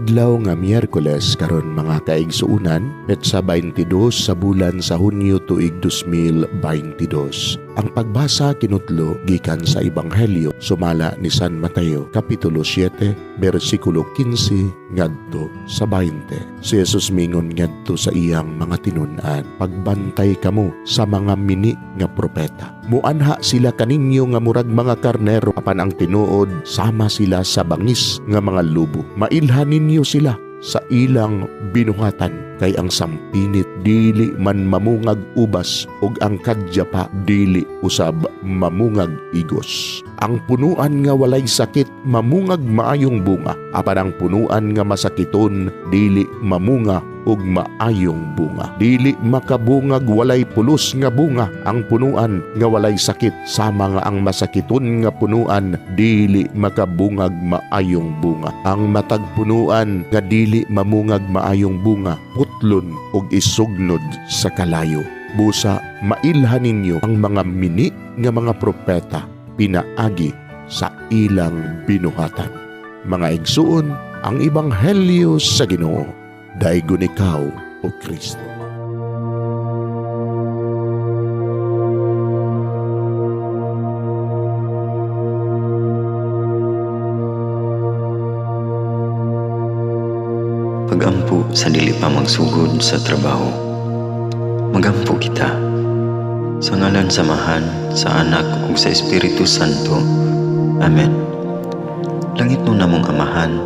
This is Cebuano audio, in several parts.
Adlaw nga Miyerkules karon, mga kaigsuunan, petsa 22 sa bulan sa Hunyo, tuig 2022. Ang pagbasa kinutlo gikan sa Ebanghelyo sumala ni San Mateo, kapitulo 7, bersikulo 15 ngadto sa 20. Si Jesus mingon ngadto sa iyang mga tinun-an, "Pagbantay kamo sa mga mini nga propeta. Muanha sila kaninyo nga murag mga karnero, apan ang tinuod sama sila sa bangis nga mga lubo. Mailhan ninyo sila sa ilang binuhatan, kay ang sampinit dili man mamungag ubas ug ang kadyapa dili usab mamungag igos. Ang punuan nga walay sakit mamungag maayong bunga, apan ang punuan nga masakiton dili mamunga og maayong bunga. Dili makabungag walay pulos nga bunga ang punuan nga walay sakit, sama nga ang masakiton nga punuan dili makabungag maayong bunga. Ang matag punuan nga dili mamungag maayong bunga putlon ug isugnod sa kalayo. Busa mailhan ninyo ang mga mini nga mga propeta pinaagi sa ilang binuhatan." Mga igsuon, ang ebanghelyo sa Ginoo. Daygon ikaw, O Kristo. Pagampo sa dili pa magsugod sa trabaho. Magampo kita. Sa ngalan sa Amahan, sa Anak ug sa Espiritu Santo. Amen. Langitnon namong Amahan,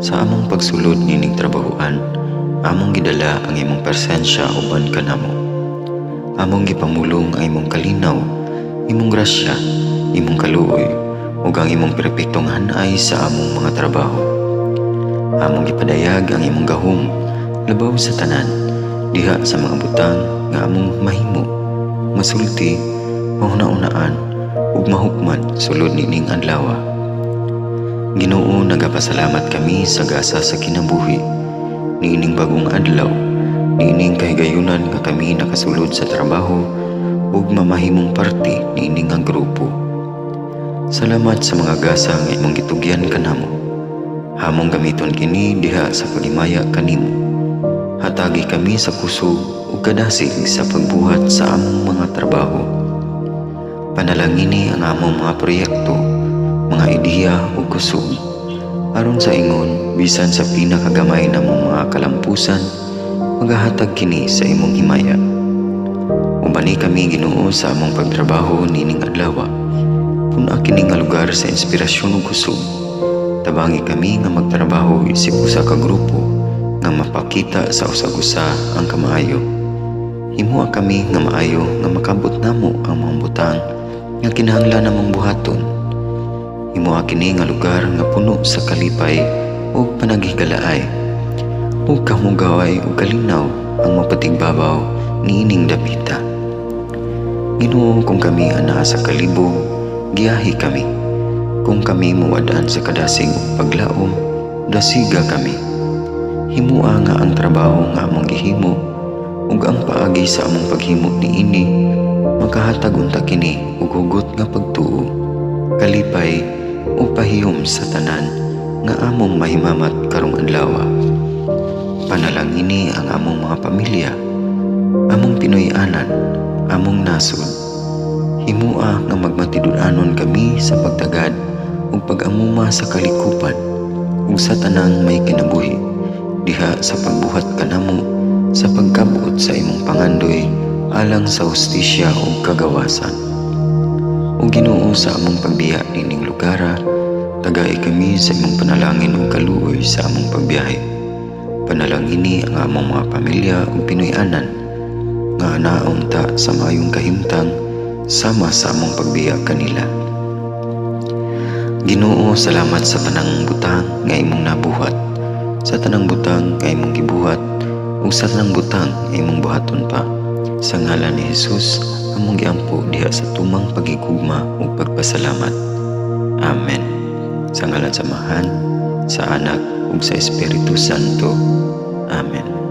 sa among pagsulod nining trabahoan, among gidala ang imong presensya uban kanamo. Among gipamulong ang imong kalinaw, imong grasya, imong kaluoy, ug ang imong perpektong hanay sa among mga trabaho. Among gipadayag ang imong gahom labaw sa tanan diha sa mga butang nga among mahimo, masulti, mahuna-unaan ug mahukman sulod nining adlaw. Ginoo, nagapasalamat kami sa gasa sa kinabuhi niining bagong adlaw, niining kahigayunan nga kami nakasulod sa trabaho ug mamahimong parte niini nga grupo. Salamat sa mga gasa nga imong gitugyan kanamo. Among gamiton kini diha sa paghimaya kanimo. Hatagi kami sa kusog ug kadasig sa pagbuhat sa among mga trabaho. Panalangini ang among mga proyekto, mga ideya ug kusog. Aron sa ingon, bisan sa pinakagamay namong mga kalampusan, magahatag kini sa imong himaya. Ubani kami, Ginoo, sa among pagtrabaho nining adlaw. Pun-a kini nga lugar sa inspirasyon ug kusog. Tabangi kami nga magtrabaho isip usa ka grupo nga mapakita sa usag-usa ang kamaayo. Himoa kami nga maayo nga makabot namo ang mga butang nga kinahanglan namong buhaton. Himoa kini nga lugar nga puno sa kalipay ug panaghigalaay, ug kahugaway ug kalinaw ang mapatigbabaw niining dapita. Ginoo, kung kami anaa sa kalibog, giyahi kami. Kung kami muwad-an sa kadasig ug paglaom, dasiga kami. Himua nga ang trabaho nga among gihimo ug ang paagi sa among paghimo niini makahatag unta kini og hugot nga pagtuo, kalipay ug pahiyom sa tanan nga among mahimamat karong adlaw. Panalangini ang among mga pamilya, among Pinoy-anan, among nasod. Himua nga magmatinud-anon kami sa pagtagad ug pag-amuma sa kalikupan ug sa tanang may kinabuhi diha sa pagbuhat kanamo sa pagkabot sa imong pangandoy alang sa hustisya ug kagawasan. O Ginoo, sa among pagbiya nining lugara, tagai kami sa imong panalangin ug kaluoy sa among pagbiyahe. Panalangini ang among mga pamilya ug Pinoy-anan nga anaon ta sa maayong kahimtang sama sa among pagbiya kanila. Ginoo, salamat sa tanang butang nga imong nabuhat, sa tanang butang nga imong gibuhat, ug sa tanang butang nga imong buhaton pa. Sa ngalan ni Jesus, among giampo diha sa tumang paghigugma ug pagpasalamat. Amen. Sa ngalan sa Amahan, sa Anak ug sa Espiritu Santo. Amen.